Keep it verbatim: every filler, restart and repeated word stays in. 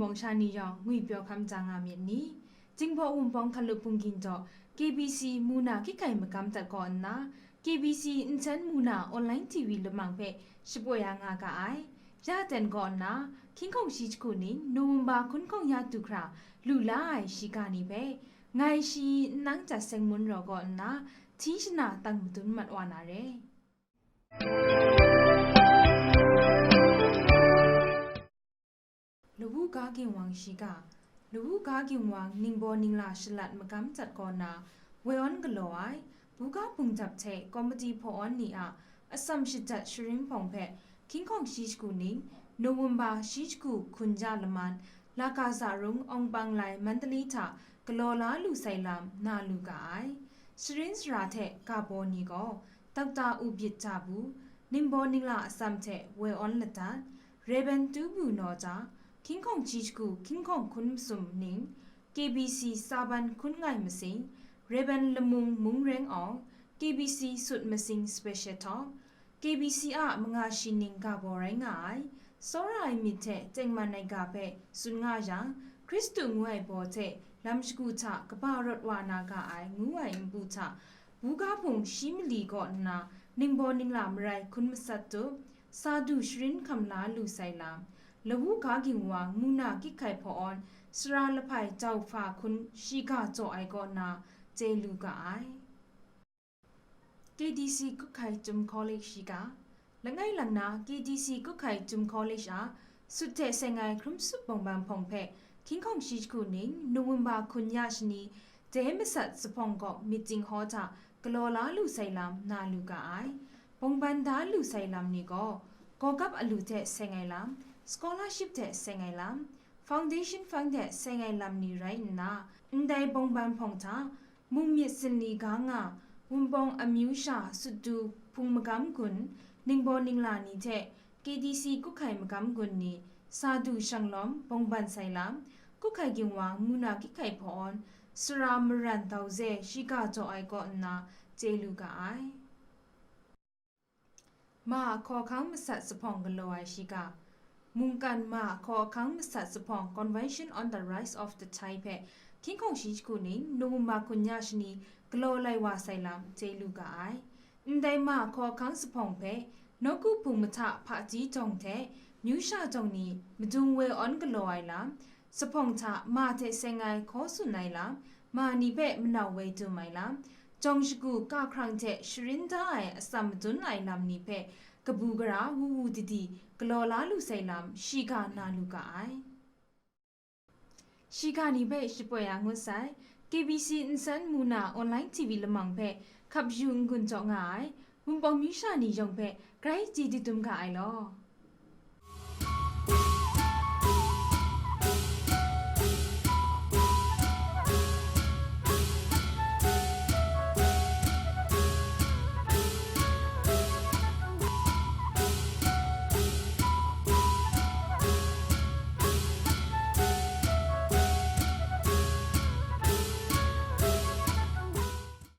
Wunpawng sha ni yawng ngwi pyaw hkam ja nga myit ni? Jinghpaw Wunpawng hkalup bungkyin jaw K B C mu na kyit hkai magam dat kaw nna, K B C nsen mu na online T V lamang hpe shapoi ya nga ga ai. Ya ten kaw nna, hkying hkawng shi jahku ning November hkun hkawng ya du hkra lu la ai shiga ni hpe, ngai shi Nnang Jat Seng Mun Raw kaw nna, hti shana tang madun mat wa na re. Lawu ga ginwang shiga. Lawu ga ginwang ningbaw ningla shalat magam jat kaw na, woi awn galaw ai, buga bungdap hte komati hpaw awn ni a atsam shajat sharin hpawng hpe, hkying hkawng shi jahku ning, November shi jahku hkun ja laman, Laka Zarung Awng Panglai Mandalay hta galaw la lu sai lam na lu ga ai. Sharin sara hte ga baw ni gaw, Doctor Ubit Jabu, ningbaw ningla atsam hte woi awn ladat, Reverend Tubu Nawja, hkying hkawng shi jahku hkying hkawng hkun masum ning, K B C Saban hkun ngai masing, Reverend Lamung Mung Reng Awng, K B C Sut Masing Special Talk, K B C a manga shi ning ga baw rai nga ai, tsawra ai myit hte tengman ai ga hpe tsun nga yang, Hkristu ngu ai baw hte lam shagu hta kaba rawt wa na ga ai ngu ai npu hta, buga hpung shi mali kaw nna ningbaw ningla marai hkun masat tup, sa du sharin hkam la lu sai lam, lawu ga ginwang mu na kyit hkai hpaw awn, sara lahpai jau hpa hkun shiga jaw ai kaw na, chye lu ga ai. K D C Kukhai Tum College shiga. Langai lang na K D C Kukhai Tum College a sut hte seng ai hkrum sup bawngban hpawng hpe, hkying hkawng shi jahku ning November hkun ya shani, dai masat zuphpawng kaw meeting hall hta galaw la lu sai lam na lu ga ai. Bawngban da lu sai lam ni gaw, gawgap alu hte seng ai lam, scholarship hte seng ai lam, foundation fund hte seng ai lam ni rai nna, ndai bawngban hpawng hta, mung myit sinli ga nga, Wunpawng amyu sha sut du hpung magam gun, ningbaw ningla ni hte K D C Kukhai magam gun ni, sa du shanglawm bawngban sai lam, Kukhai ginwang mu na kyit hkai hpaw awn, sara maran dau ze shiga jaw ai kaw nna, chye lu ga ai. Ma a hkaw hkang masat zuphpawng galaw ai shiga. Mungkan ma a hkaw hkang masat zuphpawng Convention on the Rights of the Thai hpe, hkying hkawng shi jahku ning November hkun ya shani galaw lai wa sai lam chye lu ga ai. Ndai ma a hkaw hkang zuphpawng hpe, nawku hpung mahta hpaji jawng hte, myu sha jawng ni madung woi awn galaw ai lam, zuphpawng hta ma hte seng ai hkaw tsun ai lam, ma ni hpe manau woi dum ai lam, jawng shagu ka hkrang hte sharin da ai atsam madun ai lam ni hpe kabu gara wu wu didi galaw la lu sai lam, shiga na lu ga ai. Shiga ni hpe shapoi ya ngut sai, K B C nsen mu na online T V lamang hpe hkap yu n-gun jaw nga ai, Wunpawng myu sha ni yawng hpe grai chye di dum ga ai law.